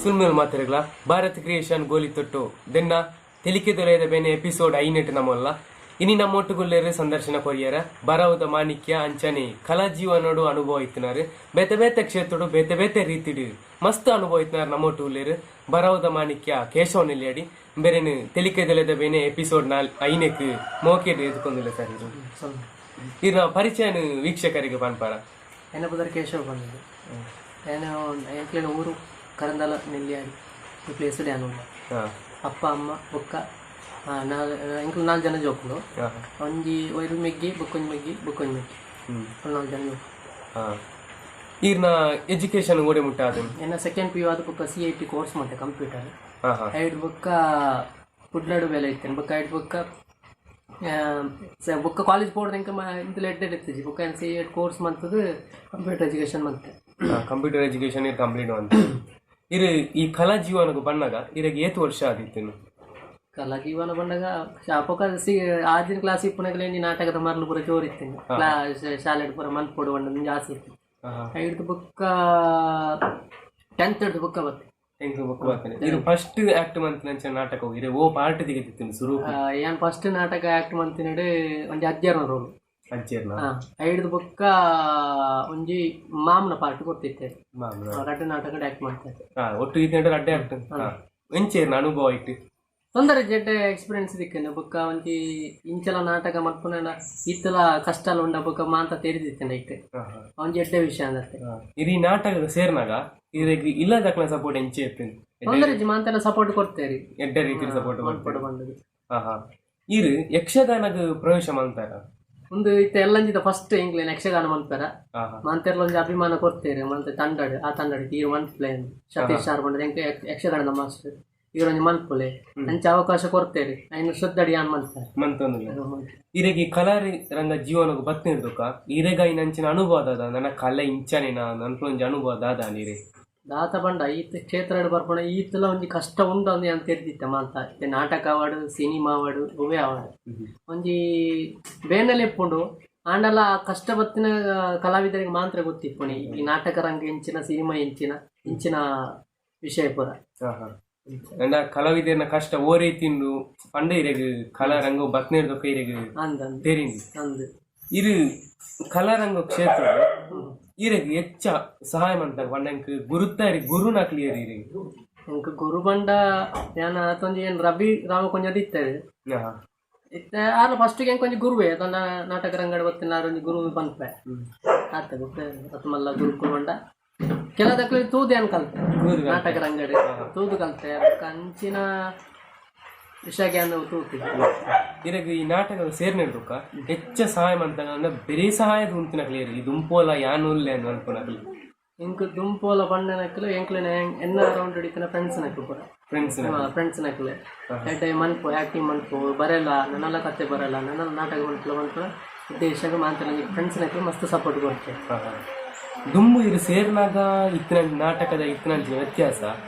ಸುಲ್ಮೇಲ್ ಮಾತೆರೆಗ್ಲ Bharat creation ಗೋಲಿ ತೊಟ್ಟು ದೆನ್ನ ತೆಲಿಕೆ ದೊರೆಯದ ಬೇನೆ ಎಪಿಸೋಡ್ ಐನೆಟ್ ನಮ್ಮಲ್ಲ ಇನಿ ನಮ್ಮೊಟ್ಟುಗುಲ್ಲೇರು ಸಂದರ್ಶನ ಕೊರಿಯರ ಬರವುದ ಮಾಣಿಕ್ಯ ಅಂಚನೆ ಕಲಾ ಜೀವನೋಡು ಅನುಭವ ಇತ್ತಿನಾರು ಬೇತೆ ಬೇತೆ ಕ್ಷೇತ್ರಡು ಬೇತೆ ಬೇತೆ ರೀತಿಡು ಮಸ್ತ್ ಅನುಭವ ಇತ್ತಿನಾರು ನಮ್ಮೊಟ್ಟುಗುಲ್ಲೇರು ಬರವುದ ಮಾಣಿಕ್ಯ ಕೇಶವ ನೆಲ್ಯಾಡಿ ಬೇರೆನು ತೆಲಿಕೆ ದೊಲೆದ ಬೇನೆ ಎಪಿಸೋಡ್ ನಾಲ್ ಐನೆಕ್ ಮೋಕೆಡ್ ಎದ್ಕೊಂದಿಲ್ಲ ಸರ್. ಇದು ಇರ್ನ ಪರಿಚಯನ ವೀಕ್ಷಕರಿಗೆ ಪನ್ಪಾರ. ಎನ್ನ ಪುದರ್ ಕೇಶವ್ ಬಂದಿದ್ದು. ನಾನು ಎಂಕ್ಲೆನ ಊರು ಕರಂದಲ ನೆಲ್ಯಾಡಿ. ಈ ಪ್ಲೇಸ್ ಡ್ಯಾನುಲ್ಲ. ಅಪ್ಪ ಅಮ್ಮ ಬೊಕ್ಕ ನಾಲ್ ಎಂಕ್ಲು ನಾಲ್ ಜನ ಜೋಕುಲು. ಒಂಜಿ ಒರು ಮೆಗ್ಗಿ, ಬೊಕ್ಕೊಂಜಿ ಮೆಗ್ಗಿ, ಬೊಕ್ಕೊಂಜಿ ಮೆಗ್ಗಿ. ನಾಲ್ ಜನ ಜೋಕುಲು. ಈರ್ನ ಎಜುಕೇಶನ್ ಓಡೆ ಮುಟ್ಟ ಅದು? ಎನ್ನ ಸೆಕೆಂಡ್ ಪಿ ಯು ಆದ್ ಬೊಕ್ಕ ಸಿ I T course ಮಂತೆ, ಕಂಪ್ಯೂಟರ್. ಹಾ ಹಾ ಐಡ್ ಬೊಕ್ಕ ಕುಡ್ಲಡು ಬೇಲೆ ಇತ್ತೇನೆ. ಬೊಕ್ಕ ಐಡ್ ಬೊಕ್ಕ ಬೊಕ್ಕ ಕಾಲೇಜ್ ಪೋಡ್ದು ಎಂಕ ಇಂತಲ ಎಡ್ಡೆ ಇತ್ತಿಜಿ. ಬೊಕ್ಕ ಸಿ I T course ಮಂತದ್ದು ಕಂಪ್ಯೂಟರ್ ಎಜುಕೇಶನ್ ಮಂತೆ. ಕಂಪ್ಯೂಟರ್ ಎಜುಕೇಶನ್ ಇರ್ ಕಂಪ್ಲೀಟ್ ಅಂತ. ಇರು ಈ ಕಲಾ ಜೀವನಕ್ಕೆ ಬಣ್ಣಗ ಇರಗೆ ಏತು ವರ್ಷ ಆದಿತ್ತೇನು? ಕಲಾ ಜೀವನ ಬಂದಾಗ ಅಪಕ ಸಿ ಆದಿನ ಕ್ಲಾಸ್ ಇಪ್ಪುನಾಗಲೇ ಒಂಜಿ ನಾಟಕದ ಮರ್ಲು ಪೂರ ಜೋರು ಇತ್ತೇನೆ. ಕ್ಲಾಸ್ ಶಾಲೆಡ್ ಪೂರ ಮನ್ಪೊಡು ಪಂಡ ಒಂಜಿ ಆಸೆ ಇತ್ತು. ಐಡ್ದು ಬೊಕ್ಕ ಟೆಂತ್ ಹಿಡ್ದು ಬೊಕ್ಕ ಬತ್ತೆ. ಟೆಂತ್ ಬೊಕ್ಕ ಬರ್ತೇನೆ. ಇರು ಫಸ್ಟ್ ಆಕ್ಟ್ ಮಂತ್ ನಾಟಕ ಇರೆ ಓ ಪಾರ್ಟ್ ದಿಗದಿತ್ತು ಸುರು? ಯಾನ್ ಫಸ್ಟ್ ನಾಟಕ ಆಕ್ಟ್ ಮಂತಿನಡು ಒಂಜಿ ಅಜ್ಜರ್ನ ರೋಲ್. ಅಜ್ಜೇರ್ನ. ಐಡ್ದು ಬೊಕ್ಕ ಒಂಜಿ ಮಾಮನ ಪಾರ್ಟ್ ಕೊರ್ತಿತ್ತೆ. ರಡ್ಡ್ ನಾಟಕ ಆಕ್ಟ್ ಮಾಡ್ತಾರೆ. ಒಟ್ಟು ಇದ್ನೆಂಟು ರಡ್ಡೆ ಆಕ್ಟ್. ಎಂಚೇರ್ನ ಅನುಭವ ಇಟ್ಟು? ತೊಂದರೆ ಜಡ್ಡೆ ಎಕ್ಸ್ಪೀರಿಯನ್ಸ್ ದಿಕ್ಕನೆ. ಬೊಕ್ಕ ಒಂಜಿ ಇಂಚಲ ನಾಟಕ ಮಲ್ಪುನ ಇತ್ತಲ ಕಷ್ಟ ಎಲ್ಲ ಉಂಡ ಬೊಕ್ಕ ಮಾಂತ ತೆರಿದಿತ್ತೇನೆ ಇತ್ತೆ. ಒಂಜಿ ಎಡ್ಡೆ ವಿಷಯ ಅಂದತ್ತೆ. ಇರಿ ನಾಟಕ ಸೇರ್ನಾಗ ಇರೆಗ್ ಇಲ್ಲದಕ್ಲ ಸಪೋರ್ಟ್ ಎಂಚೆ ಇತ್ತು? ತೊಂದರೆ ಇಜ್ಜಿ, ಮಾಂತೆಲ್ಲ ಸಪೋರ್ಟ್ ಕೊಡ್ತೇರಿ. ಎಡ್ಡೆ ರೀತಿ ಸಪೋರ್ಟ್. ಮನ್ಪೊಡು ಬಂದದ್ದು. ಹಾ ಹಾ ಇರು ಯಕ್ಷಗಾನಗ್ ಪ್ರವೇಶ ಮಂತಾರ? ಒಂದು ಇತ್ತೆ ಎಲ್ಲಂಜಿದ ಫಸ್ಟ್ ಇಂಗ್ಲೇನ್ ಯಕ್ಷಗಾನ ಮನ್ಪೆರ. ಹಾ ಹಾ ಮಾಂತೆರ್ಲ ಒಂಜಿ ಅಭಿಮಾನ ಕೊಡ್ತೇರಿ. ಮಂತೆ ತಂಡಡ್ ಆ ತಂಡಡ್ ಈರು ಮನ್ಪುಲೆ ಅಂದ್. ಸತೀಶ್ ಸಾರ್ ಬಂದದ್ದು ಎಂಕ್ ಯಕ್ಷಗಾನದ ಮಾಸ್ಟರ್. ಇವ್ರೊಂಜಿ ಮನ್ಪುಲೆ ಅಂಚ ಅವಕಾಶ ಕೊಡ್ತೇರಿ. ಐನು ಶ್ರದ್ಧಡಿ ಯಾನ್ ಮನ್ಪೆ. ಮಂತೊಂದಿಲ್ಲ. ಇರೆಗ್ ಈ ಕಲಾರಿ ರಂಗ ಜೀವನಗ್ ಬತ್ನಿರ್ದುಕ ಇರೆಗ ನಂಚಿನ ಅನುಭವ ದಾದ? ನನ್ನ ಕಲೆ ಇಂಚನೇನ ನನ್ಕೊಂಜಿ ಅನುಭವ ದಾದ ನೀರೆ? ದಾತ ಪಂಡ ಈತ್ ಕ್ಷೇತ್ರಡ್ ಬರ್ಪುಣ ಈತಲ ಒಂಜಿ ಕಷ್ಟ ಉಂಡು ಅಂದ್ ಯಾನ್ ತೆರ್ದಿತ್ತೆ ಮಾಂತ. ಇತ್ತೆ ನಾಟಕ ಆವಡ್, ಸಿನಿಮಾ ಆವಡ್, ಒವ್ವೇ ಆವಡ್ ಒಂಜಿ ಬೇನೆಲೆ ಇಪ್ಪುಂಡು. ಆಂಡಲ ಆ ಕಷ್ಟ ಬತ್ತಿನ ಕಲಾವಿದರಿಗೆ ಮಾತ್ರ ಗೊತ್ತಿಪ್ಪುಣಿ ಈ ನಾಟಕ ರಂಗ ಎಂಚಿನ, ಸಿನಿಮಾ ಎಂಚಿನ, ಇಂಚಿನ ವಿಷಯ ಪೂರ. ಅಂಡ ಕಲಾವಿದರ್ನ ಕಷ್ಟ ಓರೇ ತಿಂದು ಪಂಡ ಇರೆಗ್ ಕಲಾ ರಂಗ ಬತ್ನಿರ್ದುಕ ಇರೆಗ್ ಅಂದ್ ಅಂದ್. ತೆರಿಂದು. ಅಂದ್. ಇರು ಕಲಾರಂಗ ಕ್ಷೇತ್ರ ಇರೆಗ್ ಹೆಚ್ಚ ಸಹಾಯ ಮಂತ ಪಂಡ ಎಂಕ್ ಗುರುತ ಗುರುನ ಕ್ಲಿಯರ್ ಇರೆಗ್? ಎಂಕ್ ಗುರು ಪಂಡ ಯಾನ್ ಆತೊಂಜಿ ಏನ್ ರವಿ ರಾಮಕುಂಜ ಇತ್ತಾರೆ. ಇತ್ತೆ ಆರ್ಲ ಫಸ್ಟ್ ಎಂಕ್ ಒಂಜಿ ಗುರುವೇ. ತನ್ನ ನಾಟಕ ರಂಗಡ್ ಬತ್ತಿನ ಆರ್ ಒಂಜಿ ಗುರು ಪನ್ಪೆ ಆತ. ಬೊಕ್ಕ ಅತ್ ಮಲ್ಲ ಗುರುಕುಲು ಪಂಡ ಕೆಲದಕ್ಲೆ ತೂದು ಯಾನ್ ಕಲ್ತೆ. ನಾಟಕ ರಂಗಡ್ ತೂದು ಕಲ್ತೆ. ಬೊಕ್ಕ ಅಂಚಿನ ವಿಷಯ ಯಾನ್ ತೂತಿದ್ದೆ. ಇರೆಗ್ ಈ ನಾಟಕ ಸೇರ್ನಿರ್ದುಕ ಹೆಚ್ಚ ಸಹಾಯ ಮಂತ ಬೇರೆ ಸಹಾಯದ ಉಂತಿನ ಕ್ಲಿಯರ್ ಈ ದುಂಪೋಲ ಯಾನ್ ಉಲ್ಲೆ ಅನ್ಪುನಕ್ಲು? ಎಂಕ್ ದುಂಪೋಲ ಪಂಡನಕ್ಲು ಎಂಕ್ಲೆನ ಎನ್ನ ರೌಂಡ್ ಹಿಡಿತಿನ ಫ್ರೆಂಡ್ಸ್ ನಕ್ಲು ಪೂರ. ಫ್ರೆಂಡ್ಸ್. ಫ್ರೆಂಡ್ಸ್ ನಕ್ಲೆ ಎಡ್ಡೆ ಮನ್ಪು, ಆಕ್ಟಿಂಗ್ ಮನ್ಪು ಬರಲ್ಲ, ನನ್ನಲ್ಲ ಕತೆ ಬರಲ್ಲ, ನನ್ನಲ್ಲ ನಾಟಕ ಮನ್ಪುಲ ಮನ್ಪುನ ಉದ್ದೇಶಗ್ ಮಾಂತ ಫ್ರೆಂಡ್ಸ್ ನಕ್ಲು ಮಸ್ತ್ ಸಪೋರ್ಟ್ ಕೊಡ್ತೇವೆ. ದುಂಬು ಇರು ಸೇರ್ನಾಗ ಇತ್ತಿನ ನಾಟಕದ ಇತ್ತಿನಂಚಿನ ವ್ಯತ್ಯಾಸ,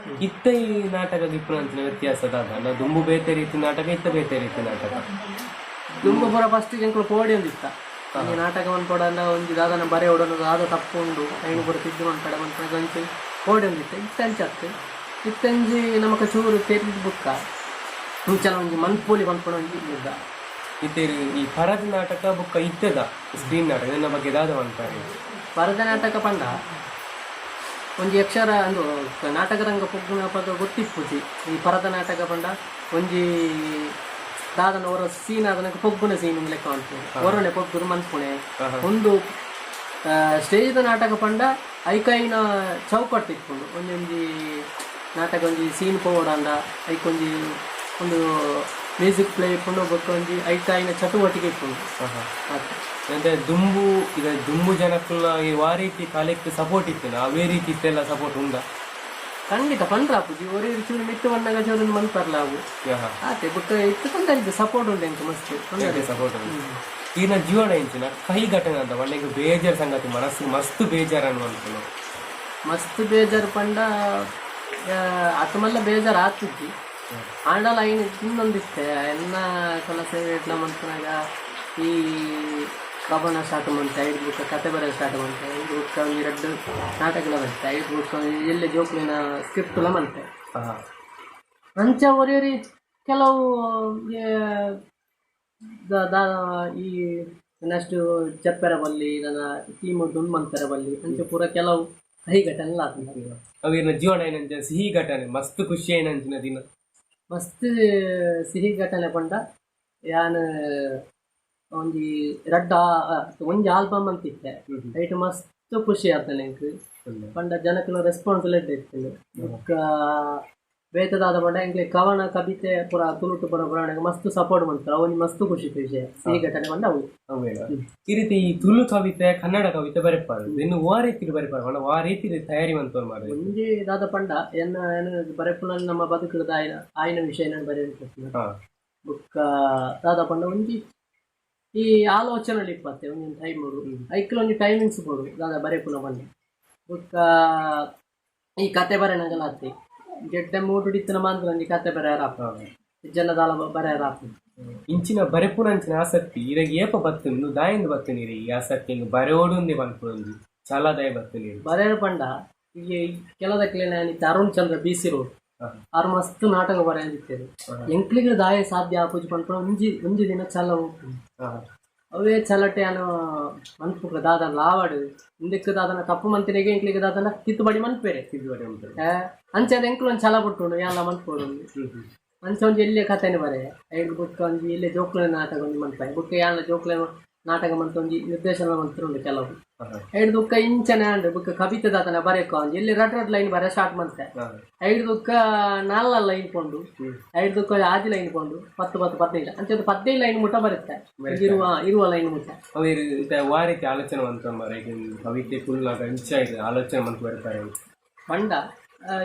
ಇತ್ತ ಈ ನಾಟಕ ಇಪ್ಪುನಂಚಿನ ವ್ಯತ್ಯಾಸ ದಾದ? ನಾ ದುಂಬು ಬೇತೆ ರೀತಿ ನಾಟಕ, ಇತ್ತ ಬೇತೆ ರೀತಿ ನಾಟಕ. ದುಂಬು ಪೂರ ಫಸ್ಟ್ ಎಂಕ್ಲು ಪೋಡಿ ಒಂದಿತ್ತ. ಈ ನಾಟಕ ಮನ್ಪೊಡಂಡ ಒಂಜಿ ದಾದನ ಬರೆ ಉಡೋಣ, ದಾದ ತಪ್ಪು ಉಂಡು ಐನು ಪೂರ ತಿದ್ದು ಮನ್ಪಡ ಮನ್ಪಡ ಒಂಚಿ ಪೋಡಿ ಒಂದಿತ್ತ. ಇತ್ತ ಅಂಚ ಅತ್ತು. ಇತ್ತಂಜಿ ನಮಕ ಚೂರು ತೆರಿದ್ ಬುಕ್ಕ ಇಂಚಲ ಒಂಜಿ ಮನ್ಪೋಲಿ ಮನ್ಪುನ ಒಂಜಿ ಮುದ್ದ. ಇತ್ತೆ ಈ ಪರದ ನಾಟಕ ಬುಕ್ಕ ಇತ್ತದ ಸ್ಕ್ರೀನ್ ನಾಟಕ ನನ್ನ ಬಗ್ಗೆ ದಾದ ಮನ್ಪಾರೆ? ಪರದ ನಾಟಕ ಪಂಡ ಒಂಜಿ ಯಕ್ಷರ ಅಂದು ನಾಟಕ ರಂಗ ಪೊಗ್ಗುನ ಪದ ಗೊತ್ತಿಪ್ಪುಜಿ. ಈ ಪರದ ನಾಟಕ ಪಂಡ ಒಂಜಿ ದಾದನ ಹೊರ ಸೀನ್ ಆದನಕ ಪೊಗ್ಗುನ ಸೀನ್ ಲೆಕ್ಕ ಮನ್ಪುಣೆ, ಹೊರನೆ ಪೊಗ್ಗುರು ಮನ್ಪುಣೆ. ಒಂದು ಸ್ಟೇಜ್ ನಾಟಕ ಪಂಡ ಐಕೈನ ಚೌಕಟ್ಟು ಇಪ್ಪುಂಡು. ಒಂಜೊಂಜಿ ನಾಟಕ ಒಂಜಿ ಸೀನ್ ಪೋವಡಂಡ ಐಕೊಂಜಿ ಒಂದು ಮ್ಯೂಸಿಕ್ ಪ್ಲೇ ಇಪ್ಪುಂಡು. ಬೊಕ್ಕ ಒಂಜಿ ಐಕಾಯಿನ ಚಟುವಟಿಕೆ ಇಪ್ಪುಂಡು. ಆತ್. ಅಂದ್ರೆ ದುಂಬು ಈಗ ದುಂಬು ಜನಕ್ಕುಲ ಈ ವಾ ರೀತಿ ಕಲೆಕ್ ಸಪೋರ್ಟ್ ಇತ್ತು, ಅವೇ ರೀತಿ ಇತ್ತೆಲ್ಲ ಸಪೋರ್ಟ್ ಉಂಡ? ಖಂಡಿತ ಪಂಡ್ರ ಆಪುಜಿ. ಒರಿ ಚೂರು ಮಿತ್ತು ಬಣ್ಣಗ ಚೂರು ಮನ್ಪರ್ಲ ಅವು. ಆತೆ. ಬೊಕ್ಕ ಇತ್ತು ತೊಂದರೆ ಸಪೋರ್ಟ್ ಉಂಟು ಎಂಕ್ ಮಸ್ತ್ ತೊಂದರೆ. ಸಪೋರ್ಟ್ ಉಂಟು. ಈನ ಜೀವನ ಎಂಚಿನ ಕಹಿ ಘಟನೆ ಅಂತ ಪಂಡ ಬೇಜಾರ್ ಸಂಗತಿ, ಮನಸ್ಸು ಮಸ್ತ್ ಬೇಜಾರ್ ಅನ್ವಂತನು? ಮಸ್ತ್ ಬೇಜಾರು ಪಂಡ ಅತ್ ಮಲ್ಲ ಬೇಜಾರು ಆತಿದ್ದಿ. ಆಂಡಲ ಐನ್ ಇನ್ನೊಂದಿತ್ತೆ. ಎನ್ನ ಕಲ ಸೇವೆ ಎಡ್ಲ ಮನ್ಪುನಾಗ ಈ ಕವನ ಸ್ಟಾರ್ಟ್ ಮಂತೆ. ಐದು ಬುಕ್ಕ ಕತೆ ಬರೆಯ ಸ್ಟಾರ್ಟ್ ಮಂತೆ. ಐದು ಬುಕ್ಕ ಒಂಜಿ ರಡ್ಡ್ ನಾಟಕಲ ಮಂತೆ. ಐದು ಬುಕ್ಕ ಒಂಜಿ ಎಲ್ಲೆ ಜೋಕ್ಲೆನ ಸ್ಕ್ರಿಪ್ಟ್ಲ ಮಂತೆ. ಅಂಚ ಒರಿಯರಿ ಕೆಲವು ಏ, ಈ ನೆಕ್ಸ್ಟ್ ಜಪ್ಪೆರ ಬಲ್ಲಿ, ನನ್ನ ಟೀಮ್ ದುಂಡು ಮಂತೆರ ಬಲ್ಲಿ, ಅಂಚ ಪೂರ ಕೆಲವು ಸಹಿ ಘಟನೆ ಆತಂಡ. ಅವಿರ್ನ ಜೀವನ ಏನಂಚ ಸಿಹಿ ಘಟನೆ, ಮಸ್ತ್ ಖುಷಿ ಏನಂಚಿನ ದಿನ? ಮಸ್ತ್ ಸಿಹಿ ಘಟನೆ ಪಂಡ, ಯಾನ್ ಒಂಜಿ ರಡ್ಡ ಒಂಜಿ ಆಲ್ಬಮ್ ಅಂತ ಇತ್ತೆ. ಐಟ್ ಮಸ್ತ್ ಖುಷಿ ಆತನೆ ಎಂಕ್. ಪಂಡ ಜನಕ್ಲೆನ ರೆಸ್ಪಾನ್ಸ್ ಎಡ್ಡೆ ಇತ್ತುಂಡು. ಬೊಕ್ಕ ಬೇತದಾದ ಪಂಡ, ಎಂಕ್ಲೆ ಕವನ ಕವಿತೆ ಪೂರ ತುಳುಟು ಪೂರ ಪುರಾಣಗ್ ಮಸ್ತ್ ಸಪೋರ್ಟ್ ಮಲ್ತೆರ್. ಅವೊಂಜಿ ಮಸ್ತ್ ಖುಷಿತ ವಿಷಯ. ಸಿಹಿ ಘಟನೆ ಪಂಡ ಅವು. ಅವೇನ ಈ ರೀತಿ ಈ ತುಳು ಕವಿತೆ, ಕನ್ನಡ ಕವಿತೆ ಬರೆಪಾರು, ಇನ್ನು ವಾ ರೀತಿ ಬರೆಪಾರು ಪಂಡ ವಾ ರೀತಿ ತಯಾರಿ ಮಂತೋರ್ ಮಾರ್ರೆ? ಒಂಜಿ ದಾದ ಪಂಡ, ಎನ್ನ ಎನ್ನ ಬರೆಪುನ ನಮ್ಮ ಬದುಕುದ ಆಯ್ನ ಆಯ್ನ ವಿಷಯ ಬರೆಯಬೇಕು. ಬೊಕ್ಕ ದಾದ ಪಂಡ, ಒಂಜಿ ಈ ಆಲೋಚನೆ ಇಪ್ಪತ್ತೆ ಒಂಜೊಂದು ಟೈಮ್ ಐಕ್ಲ ಒಂಜಿ ಟೈಮಿಂಗ್ಸ್ ಬೋಡು ದಾದ ಬರೆಪುನ ಪಂಡ. ಬೊಕ್ಕ ಈ ಕತೆ ಬರೆನಗಲ ಅತ್ತೆ ಗೆಡ್ಡೆ ಮೂಟು ಇತ್ತಿನ ಮಾತ್ರ ಒಂಜಿ ಕತೆ ಬರೆಯರ ಜನ ದಾಲ ಬರೆಯರ. ಇಂಚಿನ ಬರೆಪುನಂಚಿನ ಆಸಕ್ತಿ ಇರಗ್ ಏಪ ಬತ್ತುಂಡು, ದಾಯೆಂದು ಬತ್ತು ನೀರು ಈ ಆಸಕ್ತಿ? ಹಿಂಗ್ ಬರೆಯೋಡುಂದೆ ಪನ್ಪುನೊಂಜಿ ಛಲ ದಾಯ ಬತ್ತು ನೀರು? ಬರೆಯರ ಪಂಡ, ಈ ಕೆಲದಕ್ಲೆನ ಅರುಣ್ ಚಂದ್ರ B C road ಆರು ಮಸ್ತ್ ನಾಟಕ ಬರೆಯಂದಿತ್ತೇವೆ. ಎಂಕ್ಲಿಗೆ ದಾಯ ಸಾಧ್ಯ ಆಪುಜಿ ಪನ್ಪುನ ಒಂಜಿ ಒಂಜಿ ದಿನ ಛಲ ಉಪ್ಪುಂಡು. ಅವೇ ಛಲಟೆ ಅನು ಮನ್ಪುಕ ದಾದ ಲಾವಡು ಇಂದಕ್ಕೆ ದಾದನ ತಪ್ಪು ಮಂತಿನಿಗೆ ಎಂಕ್ಲಿಗೆ ದಾದನ ತಿದ್ದುಪಡಿ ಮನ್ಪೇರೆ. ತಿದ್ದುಪಡಿ ಉಂಟು. ಅಂಚೆ ಎಂಕ್ಲು ಒಂಜಿ ಛಲ ಪುಟ್ಟುಂಡು, ಯಾನ್ಲ ಮನ್ಪೊಡು. ಅಂಚ ಒಂಜಿ ಎಲ್ಲೆ ಕಥೆನೆ ಬರೆ ಐಡ್ ಬುಕ್ಕ ಒಂಜಿ ಎಲ್ಲೆ ಜೋಕ್ಲೆನ ನಾಟಕ ಒಂಜಿ ಮನ್ಪಾಯ. ಬುಕ್ಕ ಯಾನ್ಲ ಜೋಕ್ಲೆನ ನಾಟಕ ಮಂತ ಒಂಜಿ ನಿರ್ದೇಶನ ಮಂತ್ರುಂಡು ಕೆಲವು. ಐಡ್ ಬುಕ್ಕ ಇಂಚನೆ ಆಂಡ್. ಬುಕ್ಕ ಕವಿತೆ ದಾದನ ಬರೆಕ ಒಂಜಿ ಎಲ್ಲಿ ರಡ್ ರಡ್ ಲೈನ್ ಬರೆ ಸ್ಟಾರ್ಟ್ ಮಂತೆ. ಐಡ್ ಬುಕ್ಕ ನಾಲ್ ಲೈನ್ ಪೋಂಡು. ಐಡ್ ಬುಕ್ಕ ಆಜಿ ಲೈನ್ ಪೋಂಡು, 10 10 15, ಅಂಚೆ ಒಂದು 15 ಲೈನ್ ಮುಟ್ಟ ಬರುತ್ತೆ, ಇರುವ ಇರುವ ಲೈನ್ ಮುಟ್ಟ. ಅವು ಇತ್ತೆ ವಾ ರೀತಿ ಆಲೋಚನೆ ಮಂತೋರ್ ಮಾರ್ರೆ? ಕವಿತೆ ಕುಲ್ನಾಗ ಇಂಚ ಇದು ಆಲೋಚನೆ ಮಂತ್ ಬರೆಪಾರೆ? ಪಂಡ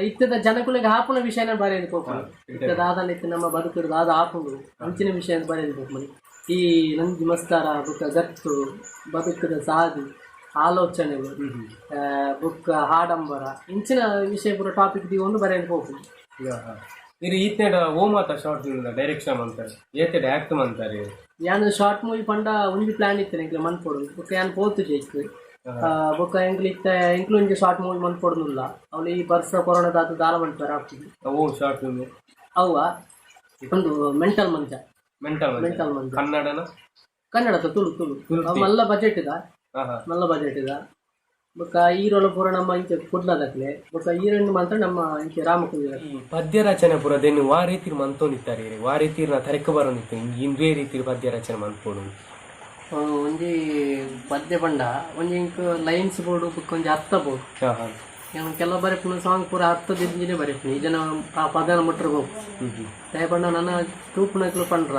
ಇತ್ತದ ಜನಕುಲೆಗ್ ಆಪುನ ವಿಷಯನ ಬರೆದು ಪೋಪುಂಡು. ಇತ್ತ ದಾದನ ಇತ್ತು ನಮ್ಮ ಬದುಕು ದಾದ ಆಪುಂಡು ಅಂಚಿನ ವಿಷಯ ಬರೆದು ಪೋಪುಂಡು. ಈ ನಂಜಿ ಮಸ್ತಾರ ಬುಕ್ಕ ಗತ್ತು ಬದುಕದ ಸಾದಿ ಆಲೋಚನೆಗಳು, ಬುಕ್ಕ ಆಡಂಬರ, ಇಂಚಿನ ವಿಷಯ ಪೂರ ಟಾಪಿಕ್ ದಿಗೊಂಡು ಬರೆದು ಪೋಪುಂಡು. ಇರು ಈತೇಡ ಓ ಮಾತ short film direction ಅಂತಾರೆ, ಏತೆಡ ಆಕ್ಟ್ ಮಂತಾರೆ? ಯಾನ್ ಶಾರ್ಟ್ ಮೂವಿ ಪಂಡ ಒಂಜಿ ಪ್ಲಾನ್ ಇತ್ತು ಎಂಕ್ಲೆ ಮನ್ಪೊಡು. ಬೊಕ್ಕ ಯಾನ್ ಪೋತು ಜೈಕ್. ಬೊಕ್ಕ ಎಂಕ್ಲು ಇತ್ತ ಎಂಕ್ಲು ಒಂಜಿ ಶಾರ್ಟ್ ಮೂವಿ ಮನ್ಪೊಡುನಿಲ್ಲ. ಅವ್ಲು ಈ ಬರ್ಸ ಕೊರೋನಾ ದಾದ ದಾಲ ಮನ್ಪೆರ ಆಪುಜಿ. ಓ ಶಾರ್ಟ್ ಫಿಲ್ಮ್? ಅವ್ವ ಒಂದು mental Manja. Mental? Mental Manja. ಕನ್ನಡನ? ಕನ್ನಡ, ತುಳು ತುಳು. ಅವು ಮಲ್ಲ ಬಜೆಟ್ ಇದ. ಮಲ್ಲ ಬಜೆಟ್ ಇದ. ಬೊಕ್ಕ ಹೀರೋಲ ಪೂರ ನಮ್ಮ ಇಂಚೆ ಕುಡ್ಲದಕ್ಲೆ. ಬೊಕ್ಕ ಹೀರೋಯಿನ್ ಮಾತ್ರ ನಮ್ಮ ಇಂಚೆ ರಾಮಕುಂಜ. ಈ ಪದ್ಯ ರಚನೆ ಪೂರ ದೆನ್ನು ವಾ ರೀತಿ ಮಂತೊಂದಿತ್ತಾರೆ? ವಾ ರೀತಿ ನಾ ತರೆಕ್ ಬರೋನಿತ್ತು ಇಂದುವೇ ರೀತಿ ಪದ್ಯ ರಚನೆ ಮನ್ಪೊಡು? ಒಂಜಿ ಪದ್ಯ ಪಂಡ ಒಂಜಿ ಇಂಕ್ ಲೈನ್ಸ್ ಬೋಡು, ಬೊಕ್ಕ ಒಂಜಿ ಅರ್ಥ ಬೋಡು. ಹಾ ಹಾ ಯಾನ್ ಕೆಲವು ಬರೆಪುನ ಸಾಂಗ್ ಪೂರ ಅರ್ಥ ದಿಂಜಿನೇ ಬರೆಪುನಿ. ಈ ಜನ ಆ ಪದನ ಮುಟ್ರ ಬೋಕು ದಯ ಪಂಡ ನನ್ನ ತೂಪುನಕ್ಲು ಪಂಡ್ರ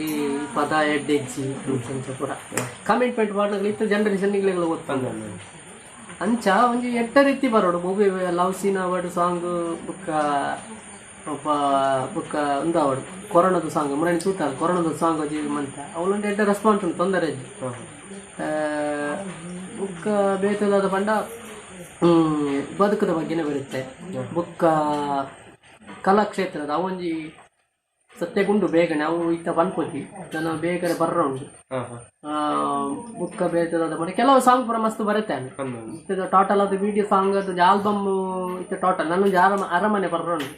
ಈ ಪದ ಎಡ್ಡೆಜ್ಜಿ ಅಂಚ ಪೂರ ಕಮಿಟ್ಮೆಂಟ್ ಪಾಡ್ನಕ್ಲು ಇತ್ತ ಜನರೇಷನ್ ಗೊತ್ತಂದ. ಅಂಚ ಒಂಜಿ ಎಡ್ಡೆ ರೀತಿ ಬರೋಡು. Movie love scene award song, ಬೊಕ್ಕ ಒಬ್ಬ ಬೊಕ್ಕ ಉಂದು ಅವಡು ಕೊರೋನಾದ ಸಾಂಗ್ ಮುರಣಿ ತೂತಾಲ್ ಕೊರೋನಾದ ಸಾಂಗ್ ಒಂಜಿ ಮಂತ ಅವಲೊಂದು ಎಡ್ಡೆ ರೆಸ್ಪಾನ್ಸ್ ಉಂಟು, ತೊಂದರೆ ಇಜ್ಜಿ. ಬೊಕ್ಕ ಬೇತದಾದ ಪಂಡ ಬದುಕದ ಬಗ್ಗೆನೇ ಬರುತ್ತೆ. ಬೊಕ್ಕ ಕಲಾಕ್ಷೇತ್ರದ ಅವೊಂಜಿ ಸತ್ಯಗುಂಡು ಬೇಗನೆ ಅವು ಇತ್ತ ಪನ್ಪೊಜಿ ಜನ ಬೇಗನೆ ಬರ್ರ ಉಂಟು. ಹಾ ಹಾ ಬುಕ್ಕ ಬೇತದಾದ ಪಂಡ ಕೆಲವು ಸಾಂಗ್ ಪೂರ ಮಸ್ತ್ ಬರುತ್ತೆ. ಟೋಟಲ್ ಅದು ವಿಡಿಯೋ ಸಾಂಗ್ ಅದು ಆಲ್ಬಮ್ ಇತ್ತ ಟೋಟಲ್ ನನ್ನೊಂಜಿ ಅರಮನೆ ಬರ್ರ ಉಂಟು.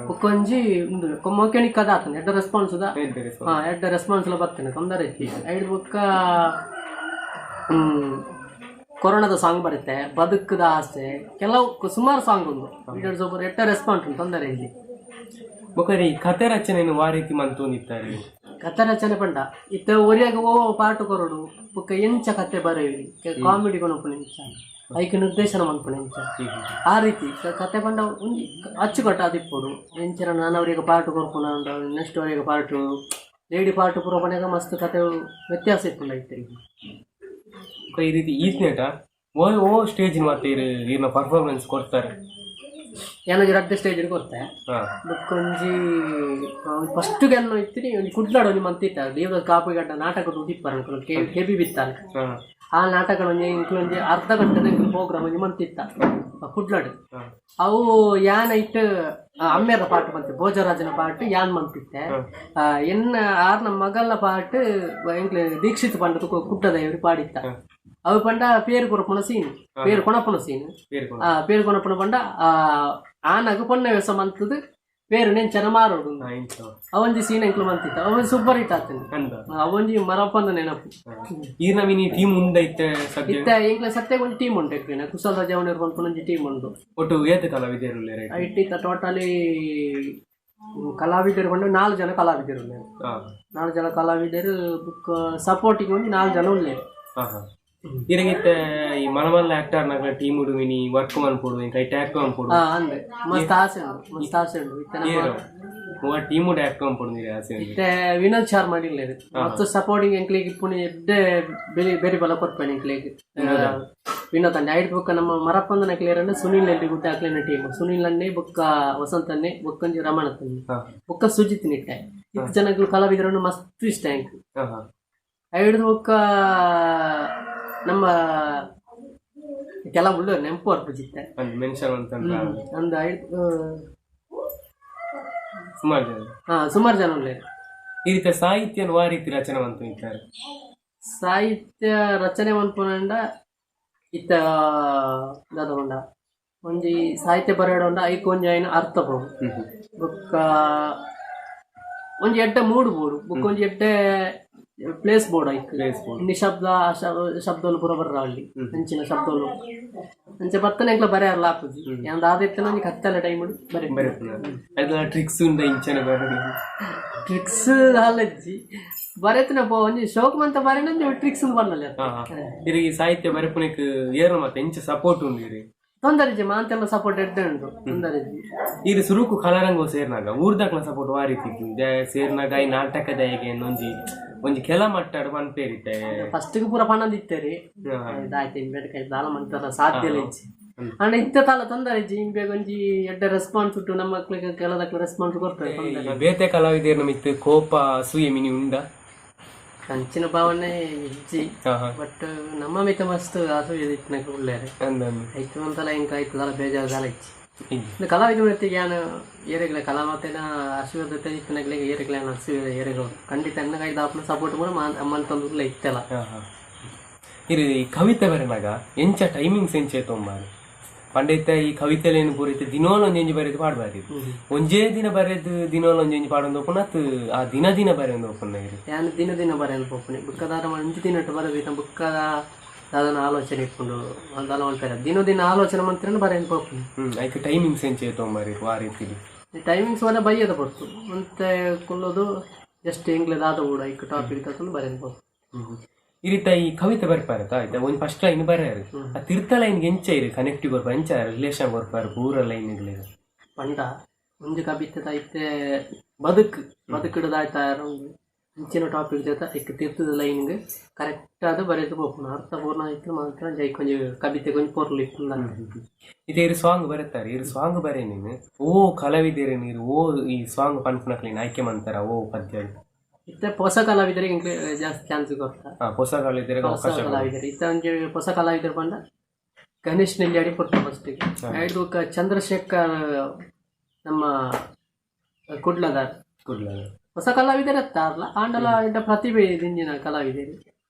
ಬೊಕ್ಕ ಒಂಜಿ ಉಂದು ಮೊಕೆಣಿಕ್ ಕದ ಆತನ ಎಡ್ಡೆ ರೆಸ್ಪಾನ್ಸ್ ದ. ಹಾ, ಎಡ್ಡೆ ರೆಸ್ಪಾನ್ಸ್ ಎಲ್ಲ ಬರ್ತೇನೆ, ತೊಂದರೆ ಇಜ್ಜಿ. ಐಡ್ ಬೊಕ್ಕ ಕೊರೋನಾದ ಸಾಂಗ್ ಬರುತ್ತೆ, ಬದುಕದ ಆಸೆ, ಕೆಲವು ಸುಮಾರು ಸಾಂಗ್ ಉಂಟು. ವಿಡಿಯೋಸ್ ಒಬ್ಬರು ಎಡ್ಡೆ ರೆಸ್ಪಾನ್ಸ್ ಉಂಟು, ತೊಂದರೆ ಇಜ್ಜಿ. ಬೊಕ್ಕ ಈ ಕತೆ ರಚನೆಯನ್ನು ವಾ ರೀತಿ ಮಂತೊಂದಿತ್ತಾರೆ? ಕತೆ ರಚನೆ ಪಂಡ, ಇತ್ತ ಒರಿಯಾಗ ಓ ಪಾಠ ಕೊರಡು, ಬೊಕ್ಕ ಎಂಚ ಕತೆ ಬರೆಯುವಿ, ಕಾಮಿಡಿ ಕೊನಪುನ ಎಂಚ, ಐಕ್ ನಿರ್ದೇಶನ ಮನ್ಪುನ ಎಂಚ, ಆ ರೀತಿ ಕತೆ ಪಂಡ ಒಂಜಿ ಅಚ್ಚುಕಟ್ಟ ಆದಿಪ್ಪೊಡು. ಎಂಚಿನ ನಾನು ಅವರಿಗೆ ಪಾಠ ಕೊರ್ಪುನ, ನೆಕ್ಸ್ಟ್ ಅವರಿಗೆ part lady part ಪೂರ ಪಂಡಾಗ ಮಸ್ತ್ ಕತೆ ವ್ಯತ್ಯಾಸ ಇಪ್ಪುಂಡು ಐತೆ. ಬೊಕ್ಕ ಈ ರೀತಿ ಈತ್ನೇಟ ಓ ಓ ಸ್ಟೇಜ್ ಮತ್ತೆ ಇರ್ನ ಪರ್ಫಾರ್ಮೆನ್ಸ್ ಕೊಡ್ತಾರೆ? ಏನೊಂಜಿ ರಡ್ಡ್ ಸ್ಟೇಜ್ ಕೊರ್ತೆ. ಬೊಕ್ಕೊಂಜಿ ಫಸ್ಟ್ ಗೆಲ್ಲ ಇತ್ತಿನಿ ಒಂಜಿ ಕುಡ್ಲಾಡ್ ಒಂಜಿ ಮಂತ್ ಇತ್ತ ದೇವದ ಕಾಪುಗಡ್ಡ ನಾಟಕ ಉದಿಪ್ಪರ ಕೆ ಬಿ ಬಿತ್ತಾನೆ. ಆ ನಾಟಕ ಒಂಜಿ ಇಂಕ್ಲು ಒಂಜಿ ಅರ್ಧ ಗಂಟೆದ ಇಂಕ್ಲು ಪ್ರೋಗ್ರಾಮ್ ಒಂಜಿ ಮಂತ್ ಇತ್ತ. ಕುಡ್ಲಡ್ ಅವು ಯಾನ್ ಇಟ್ಟು ಅಮ್ಮೇರ ಪಾಠ ಮಂತೆ ಭೋಜರಾಜನ ಪಾಠ ಯಾನ್ ಮಂತಿತ್ತೆ. ಎನ್ನ ಆರ್ನ ಮಗಲ್ನ ಪಾಠ ಎಂಕ್ಲೆ ದೀಕ್ಷಿತ್ ಪಂಡ ಕುಟ್ಟದ ಇವರು ಪಾಡಿತ್ತ. ಅವು ಪಂಡ ಪೇರು ಕೊರಪುನ ಸೀನ್, ಪೇರು ಕೊಣಪುನ ಸೀನ್. ಪೇರು ಕೊಣಪುನ ಪಂಡ ಆನಗ ಪೊಣ್ಣ ವೇಸ ಮಂತದ ಪೇರು ನೆಂಚನ ಮಾರೋಡು. ಅವೊಂಜಿ ಸೀನ್ ಎಂಕ್ಲು ಮಂತಿತ್ತ. ಅವನ್ ಸೂಪರ್ ಹಿಟ್ ಆತನ. ಅವೊಂಜಿ ಮರಪ್ಪಂದ ನೆನಪು. ಈ ನವೀನಿ ಟೀಮ್ ಉಂಡೈತೆ ಇತ್ತ ಎಂಕ್ಲ ಸತ್ಯ ಒಂಜಿ ಟೀಮ್ ಉಂಟು ಎಂಕ್ಲೆನ ಕುಶಲ್ ರಜಾವಣಿ ಪನ್ಪುನ ಒಂಜಿ ಟೀಮ್ ಉಂಡು. ಒಟ್ಟು ಏತ್ ಕಲಾವಿದರು ಉಲ್ಲೆರ್? ಇಟ್ಟಿತ್ತ ಟೋಟಲಿ ಕಲಾವಿದರು ಪಂಡ 4 ಜನ ಕಲಾವಿದರು ಉಲ್ಲೆರ್. 4 ಜನ ಕಲಾವಿದರು ಬುಕ್ ಸಪೋರ್ಟಿಂಗ್ ಒಂಜಿ 4 ಜನ ಉಲ್ಲೆರ್. ಇರಗಿತ್ತ ಈ ಮನಮಲ್ಲ ಆಕ್ಟರ್ ನಗಳ ಟೀಮ್ ಉಡು ಮಿನಿ ವರ್ಕ್ ಮನ್ಪೊಡು ಎಂಕ್ ಐಟ್ ಆಕ್ಟ್ ಮನ್ಪೊಡು ಅಂದೆ ಮಸ್ತ್ ಆಸೆ ಉಂಡು, ಮಸ್ತ್ ಆಸೆ ಉಂಡು. ಇತ್ತೆ ನಮ್ಮ ಟೀಮ್ ಉಡು ಆಕ್ಟ್ ಮನ್ಪೊಡು ನೀರು ಆಸೆ ಉಂಡು. ಇತ್ತೆ ವಿನೋದ್ ಶರ್ಮಾ ಇಲ್ಲೆರ್ ಮಸ್ತ್ ಸಪೋರ್ಟಿಂಗ್ ಎಂಕ್ಲೆಗ್ ಇಪ್ಪುನಿ ಎಡ್ಡೆ ಬೆರಿ ಬೆರಿ ಬಲ ಕೊರ್ಪೇನೆ ಎಂಕ್ಲೆಗ್ ವಿನೋದ್ ಅಣ್ಣೆ. ಐಟ್ ಬೊಕ್ಕ ನಮ್ಮ ಮರಪ್ಪಂದನ ಕ್ಲಿಯರ್ ಸುನಿಲ್ ಎಲ್ಲಿ ಗುಡ್ಡ ಅಕ್ಲೆನ ಟೀಮ್. ಸುನಿಲ್ ಅಣ್ಣೆ ಬೊಕ್ಕ ವಸಂತ ಅಣ್ಣೆ ಬೊಕ್ಕಂಜಿ ರಮಣ ತನ್ನೆ ಬೊಕ್ಕ ಸುಜಿತ್ ನಿಟ್ಟೆ. ಇತ್ತು ಜನಗಳು ಕಲಾವಿದರನ್ನು ಮಸ್ತ್ ಇಷ್ಟ ಎಂಕ್. ಐಡ್ದು ಬೊಕ್ಕ ನಮ್ಮ ಕೆಲವು ಉಳ್ಳ ನೆಂಪು ಅರ್ಪುಜಿತ್ತೆ ಅಂದ ಸುಮಾರು ಜನ. ಸುಮಾರು ಜನ ಉಳ್ಳೇರು. ಈ ರೀತಿಯ ಸಾಹಿತ್ಯ ವಾ ರೀತಿ ರಚನೆ ಮಂತು ಇತ್ತಾರೆ? ಸಾಹಿತ್ಯ ರಚನೆ ಮನ್ಪುನಂಡ ಇತ್ತ ದಾದ ಪಂಡ ಒಂಜಿ ಸಾಹಿತ್ಯ ಬರೆಯಡೊಂಡ ಐಕ್ ಒಂಜಿ ಐನ ಅರ್ಥ ಬೋಡು, ಬೊಕ್ಕ ಒಂಜಿ ಎಡ್ಡೆ ಮೂಡು ಬೋಡು, ಬೊಕ್ಕ ಒಂಜಿ ಎಡ್ಡೆ ಪ್ಲೇಸ್ ಬೋರ್ಡ್ ಐಕ್ ನಿಶಬ್ದ ಶಬ್ದಲು ಪೂರ ಬರ್ರ ಅಲ್ಲಿ ಅಂಚಿನ ಶಬ್ದಲು ಅಂಚೆ ಬತ್ತನೆ ಎಂಕ್ಲ ಬರೆಯಲ್ಲ ಆಪುಜಿ. ಯಾನ್ ದಾದ ಇತ್ತನ ಒಂಜಿ ಕತ್ತಲೆ ಟೈಮ್ ಬರೆ ಬರೆಪುನ ಟ್ರಿಕ್ಸ್ ಉಂಡ ಇಂಚನೆ ಬರೆ ಟ್ರಿಕ್ಸ್ ಅಲ್ಲಜ್ಜಿ ಬರೆತನ ಪೋ ಒಂಜಿ ಶೋಕ್ ಮಂತ ಬರೆನ ಒಂಜಿ ಟ್ರಿಕ್ಸ್ ಬನ್ನಲ್ಲ. ಇರಿಗೆ ಸಾಹಿತ್ಯ ಬರೆಪುನಕ್ ಏರ ಮತ್ತೆ ಎಂಚ ಸಪೋರ್ಟ್ ಉಂಡು ಇರಿ? ತೊಂದರೆ ಮಾಂತೆಲ್ಲ ಸಪೋರ್ಟ್ ಎಡ್ಡೆ ಉಂಡು ತೊಂದರೆ. ಇರು ಸುರುಕು ಕಲಾರಂಗೋ ಸೇರ್ನಾಗ ಊರ್ದಕ್ಲ ಸಪೋರ್ಟ್ ವಾ ರೀತಿ ಸೇರ್ನಾಗ ಈ ನಾಟಕ ದಯಗೆ ಒಂಜಿ ಒಂಜಿ ಕೆಲ ಮಟ್ಟಾಡು ಪನ್ಪೇರಿತ್ತೆ. ಫಸ್ಟ್ ಪೂರ ಪಣಂದಿತ್ತೇರಿ ಇದಾಯ್ತು ಇಂಬೇಡ ದಾಲ ಮಂತರ ಸಾಧ್ಯ ಇಲ್ಲ ಇಜ್ಜಿ. ಅಂಡ ಇತ್ತ ತಾಲ ತೊಂದರೆ ಇಜ್ಜಿ ಇಂಬೇಗ ಒಂಜಿ ಎಡ್ಡೆ ರೆಸ್ಪಾನ್ಸ್ ಉಂಟು ನಮ್ಮ ಮಕ್ಳಿಗೆ ಕೆಲದಕ್ಲ ರೆಸ್ಪಾನ್ಸ್ ಕೊಡ್ತಾರೆ ತೊಂದರೆ. ಬೇತೆ ಕಲಾವಿದೇರ್ ನಮಿತ್ತು ಕೋಪ ಅಸೂಯೆ ಮಿನಿ ಉಂಡ? ಕಂಚಿನ ಭಾವನೆ ಇಜ್ಜಿ, ಬಟ್ ನಮ್ಮ ಮಿತ್ತ ಮಸ್ತ್ ಅಸೂಯೆ ಇತ್ತಿನಕ ಉಳ್ಳೇರೆ ಐತು ಅಂತಲ ಇಂಕ ಆಯ್ತು ದಾಲ ಬೇಜಾರು ದಾಲ ಇಜ್ಜಿ. ಕಲಾವಿದ ವೃತ್ತಿಗೆ ಯಾನ್ ಏರೆಗ್ಲ ಕಲಾಮಾತೆನ ಅಸೂಯೆ ಇತ್ತಿನಕ್ಲೆಗ್ ಏರೆಗ್ಲ ಅಸೂಯೆ ಏರೆಗಳು ಖಂಡಿತ ಎನ್ನ ಕೈ ದಾಪನ ಸಪೋರ್ಟ್ ಕೂಡ ಅಮ್ಮನ ಉಳ್ಳೆ ಇತ್ತಲ್ಲ. ಇರು ಈ ಕವಿತೆ ಬರೆನಾಗ ಎಂಚ ಟೈಮಿಂಗ್ಸ್ ಎಂಚ ತೊಂಬಾರು ಪಂಡಿತ ಈ ಕವಿತೆಲೇನು ಪೂರೈತೆ ದಿನೋಲ ಒಂಜೆಂಜಿ ಬರೆದು ಪಾಡ್ಬಾರಿ ಒಂಜೇ ದಿನ ಬರೆದು ದಿನೋಲ ಒಂಜೆಂಜಿ ಪಾಡೊಂದು ಒಪ್ಪುನ ಆ ದಿನ ದಿನ ಬರೆಯೊಂದು ಒಪ್ಪುನ ಇರು? ಯಾನ್ ದಿನ ದಿನ ಬರೆಯೊಂದು ಪೋಪುನಿ ಬುಕ್ಕದಾರ ಒಂಜಿ ದಿನಟ್ಟು ಬರೆದು ಬುಕ್ಕದ ದಾದನ ಆಲೋಚನೆ ಇಟ್ಕೊಂಡು ದಾಲ ಮಲ್ಪೆರ ದಿನ ದಿನ ಆಲೋಚನೆ ಮಂತ್ರನ ಬರೆಯೊಂದು ಪೋಪುನಿ. ಐಕ್ ಟೈಮಿಂಗ್ಸ್ ಎಂಚ ತೊಂಬಾರಿ ಆ ರೀತಿಲಿ? ಟೈಮಿಂಗ್ಸ್ ವಲ್ಲ ಬೈಯದ ಪೊರ್ತು ಮತ್ತೆ ಕುಲ್ಲೋದು ಜಸ್ಟ್ ಎಂಗ್ಲೆ ದಾದ ಊಡ ಐಕ್ ಟಾಪಿಕ್ ತಕೊಂಡು ಬರೆಯೊಂದು ಪೋಪು. ಈ ರೀತಿ ಈ ಕವಿತೆ ಬರ್ಪಾರತ ಆಯ್ತಾ ಒಂಜಿ ಫಸ್ಟ್ ಲೈನ್ ಬರ್ಯಾರು ಆ ತಿರ್ತ ಲೈನ್ ಎಂಚ ಇರು ಕನೆಕ್ಟಿವ್ ಕೊರ್ಪ ಎಂಚ ರಿಲೇಷನ್ ಕೊರ್ಪಾರು ಪೂರ ಲೈನ್ ಪಂಡ ಒಂಜಿ ಕವಿತೆ ಐತೆ ಬದುಕು ಬದುಕಿಡದಾಯ್ತ ಅಂಚಿನ ಟಾಪಿಕ್ ಜೊತೆ ಐಕ್ ತಿರ್ತದ ಲೈನ್ ಕರೆಕ್ಟ್ ಆದ ಬರೆದು ಪೋಪುನ ಅರ್ಥಪೂರ್ಣ ಆಯ್ತು ಮಾತ್ರ ಜೈ ಕೊಂಜಿ ಕವಿತೆ ಕೊಂಜಿ ಪೊರ್ಲು ಇಪ್ಪುಂದ. ಇದು ಇರು ಸಾಂಗ್ ಬರೆತಾರೆ ಇರು ಸಾಂಗ್ ಬರೆ ನೀನು ಓ ಕಲಾವಿದೇರೆ ನೀರು ಓ ಈ ಸಾಂಗ್ ಪನ್ಪುನಕ್ಲೇನು ಆಯ್ಕೆ ಮಂತಾರ ಓ ಪದ್ಯ? ಇತ್ತೆ ಹೊಸ ಕಲಾವಿದರಿಗೆ ಎಂಕ್ಲೆ ಜಾಸ್ತಿ ಚಾನ್ಸ್ ಕೊರ್ತ. ಹೊಸ ಕಲಾವಿದರಿಗೆ ಹೊಸ ಕಲಾವಿದರು ಇತ್ತ ಒಂಜಿ ಹೊಸ ಕಲಾವಿದರು ಪಂಡ ಗಣೇಶ್ ನೆಲ್ಯಾಡಿ ಪೊರ್ತ ಫಸ್ಟಿಗೆ. ಐದು ಚಂದ್ರಶೇಖರ್ ನಮ್ಮ ಕುಡ್ಲದಾರ್ ಹೊಸ ಕಲಾವಿದರ ಅತ್ತಾರ್ಲ ಆಂಡಲ ಎಡ್ಡ ಪ್ರತಿಭೆ ದಿಂಜಿನ ಕಲಾವಿದರು.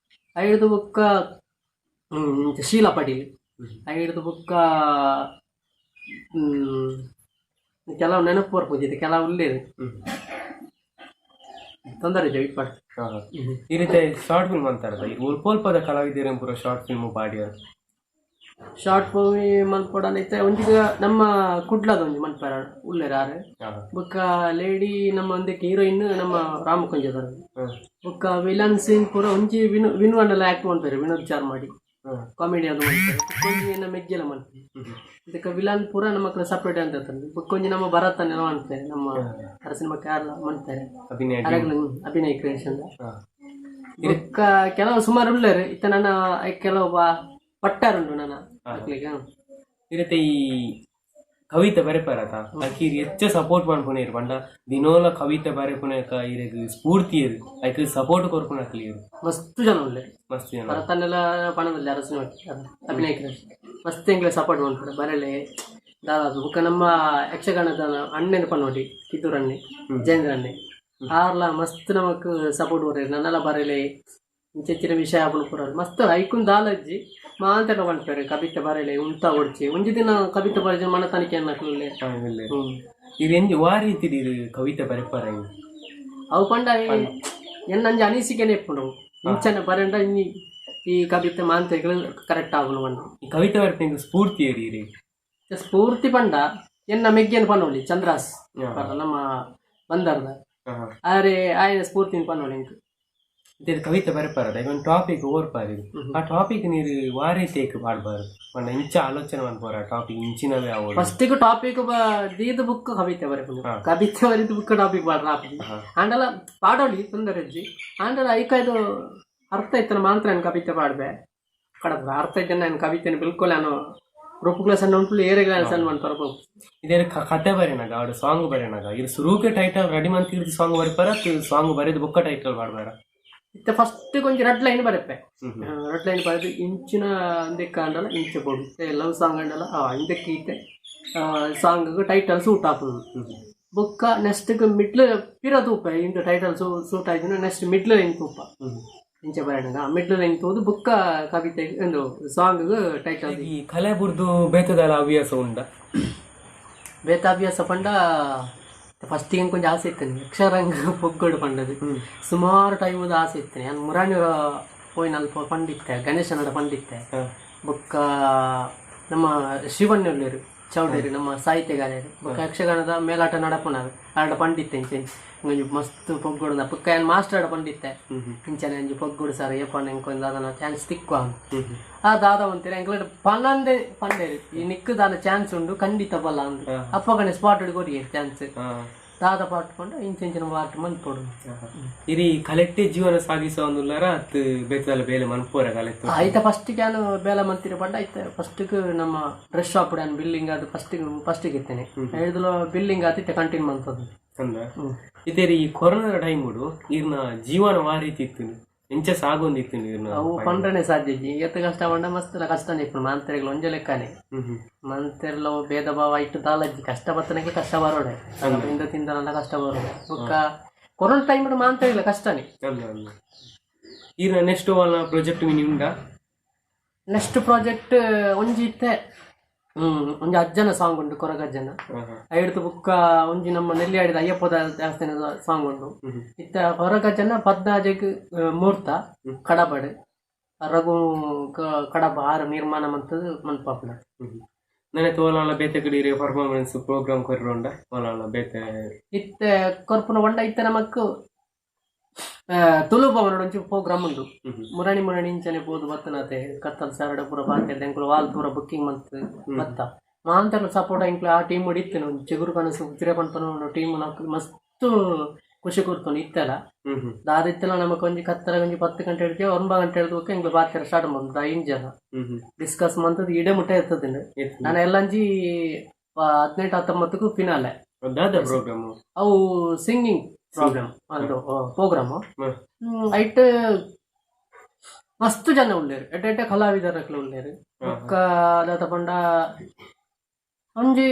ಐದು ಬೊಕ್ಕ ಶೀಲಾ ಪಟೀಲ್ ಐದು ಬೊಕ್ಕ ಕೆಲವು ನೆನಪು ಬರ್ಪುಜಿತ್ತು ಕೆಲವು ಉಲ್ಲೇರು ತೊಂದರೆ ಇದೆ ಇಪ್ಪಟ್ಟು. ಈ ರೀತಿ ಶಾರ್ಟ್ ಫಿಲ್ಮ್ ಅಂತಾರಲ್ಲ ಈ ಒಲ್ಪದ ಕಲಾವಿದರ ಪೂರ ಶಾರ್ಟ್ ಫಿಲ್ಮ್ ಪಾಡ್ಯಾರ? ಶಾರ್ಟ್ ಮೂವಿ ಮನ್ಪೊಡನೈತೆ ಒಂಜಿ ನಮ್ಮ ಕುಡ್ಲದ ಒಂಜಿ ಮನ್ಪರ ಉಲ್ಲೇರ್ ಆರ್. ಬೊಕ್ಕ ಲೇಡಿ ನಮ್ಮ ಒಂದಕ್ಕೆ ಹೀರೋಯಿನ್ ನಮ್ಮ ರಾಮಕುಂಜದರ್. ಬೊಕ್ಕ ವಿಲನ್ ಸೀನ್ ಪೂರ ಒಂಜಿ ವಿನ್ವನ್ನೆಲ್ಲ ಆಕ್ಟ್ ಮಾಡ್ತಾರೆ ವಿನೋದ್ ಚಾರ್ ಮಾಡಿ ಕಾಮಿಡಿ ಅದು ಮಾಡ್ತಾರೆ. ಒಂಜಿ ನಮ್ಮ ಮೆಗ್ಗೆಲ್ಲ ಮಾಡ್ತಾರೆ. ಇದಕ್ಕೆ ವಿಲನ್ ಪೂರ ನಮ್ಮ ಸಪ್ರೇಟ್ ಅಂತ ಹೇಳ್ತಾರೆ. ಬೊಕ್ಕ ಒಂಜಿ ನಮ್ಮ ಭರತನ್ನೆಲ್ಲ ಮಾಡ್ತಾರೆ ನಮ್ಮ ಅರಸಿನ ಯಾರೆಲ್ಲ ಮಾಡ್ತಾರೆ ಅಭಿನಯ ಕ್ರಿಯೇಷನ್. ಬೊಕ್ಕ ಕೆಲವು ಸುಮಾರು ಉಳ್ಳೇರು ಇತ್ತ ನನ್ನ ಕೆಲವು ಪಟ್ಟಾರುಂಟು ನನ್ನ ಮಕ್ಳಿಗೆ. ಈ ರೀತಿ ಈ ಕವಿತೆ ಬರೆಪಾರತ ಐಕ್ ಹೆಚ್ಚ ಸಪೋರ್ಟ್ ಮನ್ಪುನೇರು ಪಂಡ ದಿನೋಲ ಕವಿತೆ ಬರೆಪುನಕ ಇರೆಗ್ ಸ್ಫೂರ್ತಿ ಇರು ಐಕ್ ಸಪೋರ್ಟ್ ಕೊರ್ಪುನಕ್ಲಿ ಇರು ಮಸ್ತ್ ಜನ ಉಲ್ಲೇರು ಮಸ್ತ್ ಜನ ಭರತನ್ನೆಲ್ಲ ಪಣದಲ್ಲಿ ಅರಸಿನ ಅಭಿನಯ ಕ್ರಿಯೇಷನ್. ಮಸ್ತ್ ಎಂಕ್ಲೆ ಸಪೋರ್ಟ್ ಮನ್ಪುಂಡು ಬರಲೆ ದಾದ. ಬೊಕ್ಕ ನಮ್ಮ ಯಕ್ಷಗಾನದ ಅಣ್ಣನ ಪನೋಡಿ ಕಿತ್ತೂರು ಅಣ್ಣೆ, ಜಯೇಂದ್ರ ಅಣ್ಣೆ, ಆರ್ಲ ಮಸ್ತ್ ನಮಕ್ ಸಪೋರ್ಟ್ ಕೊರ್ರೆರ್. ನನಲ ಬರಲೆ ಇಂಚಿನ ವಿಷಯ ಆಪುಂಡು ಪೂರ ಮಸ್ತ್ ಐಕುನ್ ದಾಲಜ್ಜಿ ಮಾಂತೆರ್ಲ ಪನ್ಪೆರ್, ಕಬಿತೆ ಬರಲೆ, ಉಂತ ಒಡ್ಚಿ, ಒಂಜಿ ದಿನ ಕಬಿತೆ ಬರೆಜ ಮನ ತನಿಖೆ ಅನ್ನಕ್ಲು ಉಲ್ಲೆರ್. ಇದು ಎಂಜಿ ವಾ ರೀತಿ ಕವಿತೆ ಬರೆಪಾರ? ಅವು ಪಂಡ ಎನ್ನಂಜಿ ಅನಿಸಿಕೆನೆ ಇಪ್ಪುಂಡು, ಇಂಚನೆ ಬರೆಂಡ ಇನ್ನಿ ಈ ಕವಿತೆ ಮಾಂತೆಗಳು ಕರೆಕ್ಟ್ ಆಪುಂಡು ಪಂಡ. ಈ ಕವಿತೆ ಬರೆಪಿನ ಸ್ಫೂರ್ತಿ ಏರಿ? ಸ್ಫೂರ್ತಿ ಪಂಡ ಎನ್ನ ಮೆಗ್ಗೆನ್ ಪನೊಲಿ, ಚಂದ್ರಾಸ್ ಪಂಡ ನಮ್ಮ ಬಂದರ್ದ ಆರೆ, ಆಯನ ಸ್ಫೂರ್ತಿನ ಪನೊಲಿ ಎಂಕ್. ಇತ್ತೆ ಕವಿತೆ ಬರೆಪಾರ ಒಂದು ಟಾಪಿಕ್ ಓರ್ಪಾರಿ, ಆ ಟಾಪಿಕ್ ನೀರು ವಾ ರೀತಿ ಪಾಡ್ಬಾರು ಪಂಡ ಇಂಚ ಆಲೋಚನೆ ಮನ್ಪೋರ, ಟಾಪಿಕ್ ಇಂಚಿನವೇ ಆವೊಡು? ಫಸ್ಟ್ ಟಾಪಿಕ್ ದೀದ್ ಬುಕ್ ಕವಿತೆ ಬರೆಪುಂಡು. ಕವಿತೆ ಬರೆದು ಬುಕ್ ಟಾಪಿಕ್ ಪಾಡ್ರ ಆಪುಜಿ. ಆಂಡಲ ಪಾಡೊಲಿ, ತೊಂದರೆ ಇಜ್ಜಿ. ಆಂಡಲ ಐಕೈದು ಅರ್ಥ ಇತ್ತನ ಮಾತ್ರ ನಾನು ಕವಿತೆ ಪಾಡ್ಬೆ ಕಡಪ. ಅರ್ಥ ಇದ್ದೇನೆ ನಾನು ಕವಿತೆನ ಬಿಲ್ಕೊಲ್ ನಾನು ರೂಪುಗಳ ಸಣ್ಣ ಉಂಟು, ಏರೆಗಳ ಸಣ್ಣ ಮನ್ಪರ. ಇದೇ ಕತೆ ಬರೆನಾಗ ಅವಡು ಸಾಂಗ್ ಬರೆನಾಗ ಇದು ಸುರೂಕೆ ಟೈಟಲ್ ರೆಡಿ ಮಂತಿರ್ದು ಸಾಂಗ್ ಬರೆಪಾರ, ಸಾಂಗ್ ಬರೆದು ಬುಕ್ಕ ಟೈಟಲ್ ಪಾಡ್ಬಾರ? ಇತ್ತೆ ಫಸ್ಟ್ ಕೊಂಚ ರೆಡ್ ಲೈನ್ ಬರೆಪೆ. ರೆಡ್ ಲೈನ್ ಬರೆದು ಇಂಚಿನ ಅಂದೆಕ್ಕ ಅಂಡಲ ಇಂಚ ಬೋಡು. ಇತ್ತೆ ಲವ್ ಸಾಂಗ್ ಅಂಡಲ ಇಂದಕ್ಕೆ ಇತ್ತೆ ಸಾಂಗ್ ಟೈಟಲ್ ಸೂಟ್ ಆಪುಂಡು. ಬೊಕ್ಕ ನೆಕ್ಸ್ಟ್ ಮಿಡ್ಲ್ ಪಿರ ತೂಪ, ಇಂದು ಟೈಟಲ್ ಸೂಟ್ ಆಯ್ತು, ನೆಕ್ಸ್ಟ್ ಮಿಡ್ಲ್ ಲೈನ್ ತೂಪ. ಇಂಚ ಬರೆನಾಗ ಮಿಡ್ಲ್ ಲೈನ್ ತೂದು ಬೊಕ್ಕ ಕವಿತೆ ಒಂದು ಸಾಂಗ್ ಟೈಟಲ್. ಈ ಕಲೆ ಬುರ್ದು ಬೇತದಾಲ ಹವ್ಯಾಸ ಉಂಡ? ಬೇತ ಹವ್ಯಾಸ ಪಂಡ ಫಸ್ಟ್ ಕೊಂಚ ಆಸೆ ಇತ್ತೇನೆ ಯಕ್ಷರಂಗ ಪೊಗ್ಗಡು ಪಂಡದು. ಸುಮಾರು ಟೈಮ್ ಆಸೆ ಇತ್ತೇನೆ. ನಾನು ಮುರಾಣಿಯವರ ಪೋಯಿನ ಅಲ್ಪ ಪಂಡಿತ್ತೆ, ಗಣೇಶನಡ ಪಂಡಿತ್ತೆ. ಬೊಕ್ಕ ನಮ್ಮ ಶಿವಣ್ಣುಲ್ಲೇರು ಚೌಡೇರಿ, ನಮ್ಮ ಸಾಹಿತ್ಯಗಾರರು, ಬೊಕ್ಕ ಯಕ್ಷಗಾನದ ಮೇಲಾಟ ನಡಪುನರು, ಆಡ ಪಂಡಿತ್ತೆ. ಇಂಚೆ ಒಂಜಿ ಮಸ್ತ್ ಪೊಗ್ಗುಡು ಬೊಕ್ಕ ಏನ್ ಮಾಸ್ಟರ್ ಆಡ ಪಂಡಿತ್ತೆ, ಇಂಚನೆ ಒಂಜಿ ಪೊಗ್ಗುಡು ಸರ್, ಏಪಣ್ಣ ಎಂಕೊಂದು ದಾದನ ಚಾನ್ಸ್ ತಿಕ್ಕುವ. ಆ ದಾದ ಅಂತೀರ ಎಂಕ್ಲೆಡ್ ಪನ್ನಂದೆ ಪಂಡೇರು, ಈ ನಿಕ್ಕು ದಾದ ಚಾನ್ಸ್ ಉಂಡು, ಖಂಡಿತ ಬಲ್ಲ ಅಂದು. ಅಪ್ಪಗನೆ ಸ್ಪಾಟ್ ಕೊರಿಯೆ ಚಾನ್ಸ್. ದಾದ ಪಾಟ್ ಪಂಡ ಇಂಚ ಇಂಚಿನ ಪಾಟ್ ಮನ್ಪೊಡು. ಇರಿ ಕಲೆಕ್ಟೆ ಜೀವನ ಸಾಗಿಸೋ ಒಂದುಲ್ಲಾರ ಅತ್ ಬೇತದಾಲ ಬೇಲೆ ಮನ್ಪೋರ ಕಲೆಕ್ಟ್? ಐತ ಫಸ್ಟ್ ನಾನು ಬೇಲೆ ಮಂತಿರ ಪಂಡ ಐತ ಫಸ್ಟ್ ನಮ್ಮ ಡ್ರೆಸ್ ಶಾಪ್ ನಾನು ಬಿಲ್ಲಿಂಗ್ ಅದು ಫಸ್ಟ್ ಫಸ್ಟ್ ಇತ್ತೇನೆ ಹೇಳಿದ್ರು, ಬಿಲ್ಲಿಂಗ್ ಆತಿತ್ತೆ ಕಂಟಿನ್ಯೂ ಮಂತದ್ದು. ಅಂದ ಇದೇರಿ ಈ ಕೊರೋನಾ ಟೈಮ್ ಇರ್ನ ಜೀವನ ವಾ ರೀತಿ ಇತ್ತು, ಎಂಚ ಸಾಗೊಂದಿತ್ತು ಇರ್ನ? ಅವು ಪಂಡ್ರನೆ ಸಾಧ್ಯ ಇಜ್ಜಿ. ಎತ್ತ ಕಷ್ಟ ಪಂಡ ಮಸ್ತ್ ಕಷ್ಟನೇ ಇಪ್ಪುಂಡು. ಮಾಂತೆರೆಗ್ಲ ಒಂಜೆ ಲೆಕ್ಕನೆ, ಮಂತೆರ್ಲ ಭೇದ ಭಾವ ಇಟ್ಟು ದಾಲಜ್ಜಿ. ಕಷ್ಟ ಬತ್ತನಕ್ಕೆ ಕಷ್ಟ ಬರೋಡೆ, ತಿಂದ ತಿಂದನಲ್ಲ ಕಷ್ಟ ಬರೋಡೆ. ಬೊಕ್ಕ ಕೊರೋನಾ ಟೈಮ್ ಮಾಂತೆರೆಗ್ಲ ಕಷ್ಟನೇ. ಅಲ್ಲ ಅಲ್ಲ, ಇರ್ನ ನೆಕ್ಸ್ಟ್ ವಾಲ್ನ ಪ್ರಾಜೆಕ್ಟ್ ಮಿನಿ ಉಂಡಾ? ನೆಕ್ಸ್ಟ್ ಪ್ರಾಜೆಕ್ಟ್ ಒಂಜಿ ಇತ್ತೆ ಒಂಜಿ ಅಜ್ಜನ ಸಾಂಗ್ ಉಂಟು, ಕೊರಗಜ್ಜನ. ಐಡ್ದು ಬುಕ್ಕ ಒಂಜಿ ನಮ್ಮ ನೆಲ್ಲಿಯಾಡಿದ ಅಯ್ಯಪ್ಪ ದೇವಸ್ಥಾನದ ಸಾಂಗ್ ಉಂಟು. ಇತ್ತ ಕೊರಗಜ್ಜನ ಪದ್ನಾಜೆಗ್ ಮೂರ್ತ ಕಡಬಡ್ ರಘು ಕಡಬ ಆರು ನಿರ್ಮಾಣ ಮಂತದ್ದು ಮನ್ಪಾಪುನ. ನನೆ ತೋಲಾಲ ಬೇತೆ ಕಡೆ ಪರ್ಫಾರ್ಮೆನ್ಸ್ ಪ್ರೋಗ್ರಾಮ್ ಕೊರ್ರೋಂಡ ಓಲಾಲ ಬೇತೆ? ಇತ್ತೆ ಕೊರ್ಪುನ ಒಂಡ ಇತ್ತೆ ನಮಕ್ ತುಳು ಭವನ ಒಂಜಿ ಪ್ರೋಗ್ರಾಮ್ ಉಂಡು. ಮುರಣಿ ಮುರಣಿ ಇಂಚನೆ ಪೋದು ಬತ್ತನತೆ ಕತ್ತಲ್ ಸಾರಡ ಪೂರ ಬಾತೆರ್ ಎಂಕುಲು ವಾಲ್ ಪೂರ ಬುಕ್ಕಿಂಗ್ ಮಂತ್ ಬತ್ತ. ಮಾಂತೆರ್ಲ ಸಪೋರ್ಟ್ ಎಂಕ್ಲು ಆ ಟೀಮ್ ಇತ್ತು. ಒಂಜಿ ಚಿಗುರು ಕನಸು ಉಜಿರೆ ಪನ್ಪನ ಟೀಮ್ ನಕ್ ಮಸ್ತ್ ಖುಷಿ ಕೊರ್ತುಂಡು ಇತ್ತೆಲ. ದಾದ ಇತ್ತೆಲ ನಮಕ್ ಒಂಜಿ ಕತ್ತರ ಒಂಜಿ 10 ಗಂಟೆ ಹಿಡ್ದು 9 ಗಂಟೆ ಹಿಡ್ದು ಬೊಕ್ಕ ಎಂಕ್ಲು ಬಾತೆರ ಸ್ಟಾರ್ಟ್ ಮಂತ್ 5 ಜನ ಡಿಸ್ಕಸ್ ಮಂತದ್ದು ಇಡೆ ಮುಟ್ಟ ಇರ್ತದೆ. ನಾನು ಎಲ್ಲಂಜಿ 18 19ಕ್ಕೂ ಫಿನಾಲೆ. ದಾದ ಪ್ರೋಗ್ರಾಮ್? ಅವು ಸಿಂಗಿಂಗ್ ಪ್ರಾಬ್ಲಮ್ ಅದು ಪ್ರೋಗ್ರಾಮ್. ಐಟ್ ಮಸ್ತ್ ಜನ ಉಲ್ಲೇರು, ಎಡ್ಡೆ ಎಡ್ಡೆ ಕಲಾವಿದರಕ್ಲು ಉಲ್ಲೇರು. ಬೊಕ್ಕ ದಾದ ಪಂಡ ಒಂಜಿ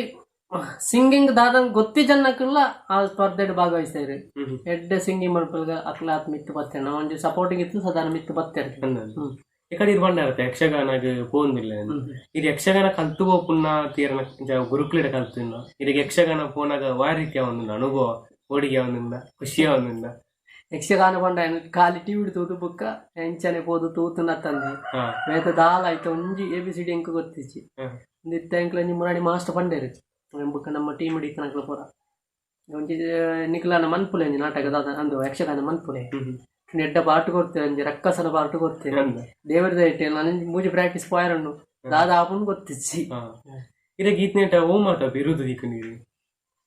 ಸಿಂಗಿಂಗ್ ದಾದ ಗೊತ್ತಿ ಜನಕ್ಲ ಆ ಸ್ಪರ್ಧೆಡ್ ಭಾಗವಹಿಸ್ತಾರೆ. ಎಡ್ಡೆ ಸಿಂಗಿಂಗ್ ಮನ್ಪುಗ ಅಕ್ಲ ಆತ್ ಮಿತ್ತು ಬತ್ತೇನೆ. ನಾವು ಒಂಜಿ ಸಪೋರ್ಟಿಂಗ್ ಇತ್ತು, ಸದಾನ ಮಿತ್ತು ಬತ್ತೇನೆ. ಈ ಕಡೆ ಇರ್ಬಂಡಾರತ್ತೆ ಯಕ್ಷಗಾನಗ್ ಪೋಂದಿಲ್ಲ. ಇದು ಯಕ್ಷಗಾನ ಕಲ್ತು ಪೋಪುನ್ನ ತೀರನ ಗುರುಕುಲಿಡ ಕಲ್ತಿನ ಇದಕ್ಕೆ ಯಕ್ಷಗಾನ ಪೋನಾಗ ವಾ ರೀತಿಯ ಒಂದು ಅನುಭವ, ಓಡಿಗೆ ಒಂದಿಂದ ಖುಷಿಯ ಒಂದಿಂದ? ಯಕ್ಷಗಾನ ಪಂಡ ಖಾಲಿ ಟಿವಿ ತೂದು ಬೊಕ್ಕ ಎಂಚನೆ ಪೋದು ತೂತು ನತ್ತಂದೆ. ಬೇತೆ ದಾಲ ಆಯ್ತು ಒಂಜಿ ಎ ಬಿ ಸಿ ಡಿ ಎಂಕ್ ಗೊತ್ತಿಜ್ಜಿ. ಇತ್ತೆ ಎಂಕ್ಲ ಒಂಜಿ ಮುರಾಣಿ ಮಾಸ್ಟರ್ ಪಂಡೇರು, ಬೊಕ್ಕ ನಮ್ಮ ಟೀಮ್ ಇತ್ತನಕ್ಲ ಪೂರ ಒಂಜಿ ನಿಕ್ಲಾನ ಮನ್ಪುಲೆ ಒಂಜಿ ನಾಟಕ ದಾದ ಅಂದು ಯಕ್ಷಗಾನ ಮನ್ಪುಲೆ, ಎಡ್ಡ ಪಾಟು ಕೊಡ್ತೇವೆ, ಒಂಜಿ ರಕ್ಕಸನ ಪಾಟು ಕೊಡ್ತೇವೆ. ದೇವರ ದಯಟೆ ನಾನು ಮೂಜಿ ಪ್ರಾಕ್ಟೀಸ್ ಪಾಯರನ್ನು ದಾದ ಆಪುನ್ ಗೊತ್ತಿಜ್ಜಿ. ಇದಕ್ಕೆ ಈತ್ನೇಟ ಓ ಮಾತ ಬಿರುದು ದಿಕ್ಕು ನೀರು?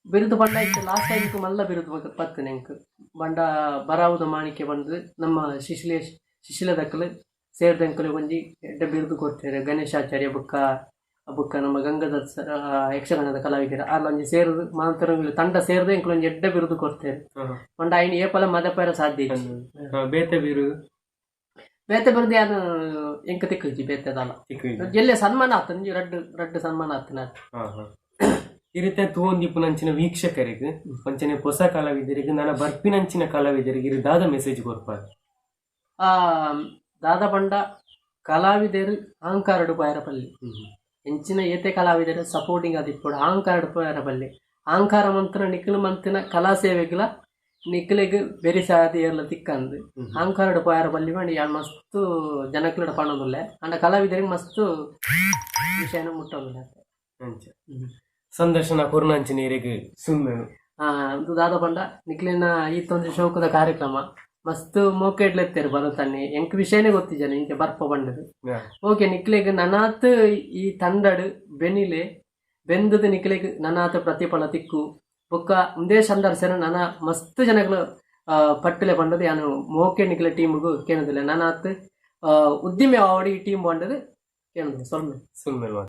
ಬಿರುದು ಪಂಡ ಇತ್ತು ಲಾಸ್ಟ್ ಟೈಮ್ ಮಲ್ಲ ಬಿರುದು ಪತ್ತು ನೆಂಕ್ ಬಂಡ ಬರಾವುದ ಮಾಣಿಕ್ಯ ಬಂದು ನಮ್ಮ ಶಿಶಿಲೆ ಶಿಶಿಲದಕ್ಕಲು ಸೇರ್ದಂಕಲು ಒಂಜಿ ಎಡ್ಡೆ ಬಿರುದು ಕೊಡ್ತಾರೆ. ಗಣೇಶಾಚಾರ್ಯ ಬುಕ್ಕ ಬುಕ್ಕ ನಮ್ಮ ಗಂಗಾಧರ್ ಸರ್, ಯಕ್ಷಗಾನದ ಕಲಾವಿದರ ಅಲ್ಲ ಒಂಜಿ ಸೇರುದು ಮಾಂತರಂಗ್ಲು ತಂಡ ಸೇರ್ದು ಎಂಕ್ಲು ಒಂಜಿ ಎಡ್ಡೆ ಬಿರುದು ಕೊಡ್ತಾರೆ. ಪಂಡ ಐನ್ ಏಪಲ ಮದಪೇರ ಸಾಧ್ಯ ಇಜ್ಜಿ. ಬೇತೆ ಬಿರುದು? ಬೇತೆ ಬರದು ಯಾನ್ ಎಂಕ ತಿಕ್ಕುಜಿ ಬೇತೆ ದಾಲ. ಎಲ್ಲೆ ಸನ್ಮಾನ ಆತನ, ರಡ್ಡ್ ರಡ್ಡ್ ಸನ್ಮಾನ ಆತನ. ಹಾ ಹಾ. ಈ ರೀತಿ ತೂವೊಂದಿಪ್ಪುನಂಚಿನ ವೀಕ್ಷಕರಿಗೆ, ಅಂಚನೆ ಹೊಸ ಕಲಾವಿದರಿಗೆ, ನನ್ನ ಬರ್ಪಿನಂಚಿನ ಕಲಾವಿದರಿಗೆ ಇರು ದಾದ ಮೆಸೇಜ್ ಕೊರ್ಪಾರು? ಆ ದಾದ ಪಂಡ ಕಲಾವಿದರು ಅಹಂಕಾರಡು ಪೋಯರ ಪಲ್ಲಿ. ಎಂಚಿನ ಏತೆ ಕಲಾವಿದರು ಸಪೋರ್ಟಿಂಗ್ ಆದಿಪ್ಪೊಡು, ಅಹಂಕಾರಡು ಪೋಯರ ಪಲ್ಲಿ. ಅಹಂಕಾರ ಮಂತಿನ ನಿಕ್ಲು ಮಂತಿನ ಕಲಾ ಸೇವೆಗ್ಲ ನಿಕ್ಲೆಗ್ ಬೆರಿಸಾದ ಏರ್ಲ ತಿಕ್ಕಂದು. ಅಹಂಕಾರಡು ಪೋಯರ ಪಲ್ಲಿ ಪಂಡ ಯಾನ್ ಮಸ್ತ್ ಜನಕ್ಲೆಡ ಪನೊಂದುಲ್ಲೆ. ಅಂಡ ಕಲಾವಿದರಿಗೆ ಮಸ್ತ್ ವಿಷಯನ ಮುಟ್ಟೊಂದುಲ್ಲೆ. ಅಂಚ ಸಂದರ್ಶನ ಕೊರ್ನಂಚಿನ ಇರೆಗ್ ಸುಮ್ಮೆನು. ಉಂದು ದಾದ ಪಂಡ ನಿಕ್ಲೆನ ಈತೊಂಜಿ ಶೋಕುದ ಕಾರ್ಯಕ್ರಮ ಮಸ್ತ್ ಮೋಕೆಡ್ಲೆತ್ತೆರ್ ಬರತನ್ನಿ. ಎಂಕ್ ವಿಷಯನೇ ಗೊತ್ತಿಜಾನೆ ಇಂಚ ಬರ್ಪ ಪಂಡದು. ಓಕೆ, ನಿಕ್ಲೆಗ್ ನನಾತ್ ಈ ತಂಡಡ್ ಬೆನಿಲೆ ಬೆಂದದ ನಿಕ್ಲೆಗ್ ನನಾತ್ ಪ್ರತಿಫಲ ತಿಕ್ಕು. ಬೊಕ್ಕ ಉಂದೇ ಸಂದರ್ಶನ ನನ ಮಸ್ತ್ ಜನಗಳು ಪಟ್ಟಲೆ ಪಂಡದು ಯಾನು ಮೋಕೆ ನಿಕ್ಲೆ ಟೀಮ್ಗು ಕೇನದಿಲ್ಲ. ನನಾತ್ ಉದ್ದಿಮೆ ಆವಡಿ ಈ ಟೀಮ್ ಪಂಡದು ಕೇನದಿಲ್ಲ. ಸೊಲ್ಮೆ. ಸುಮ್ಮೆನು.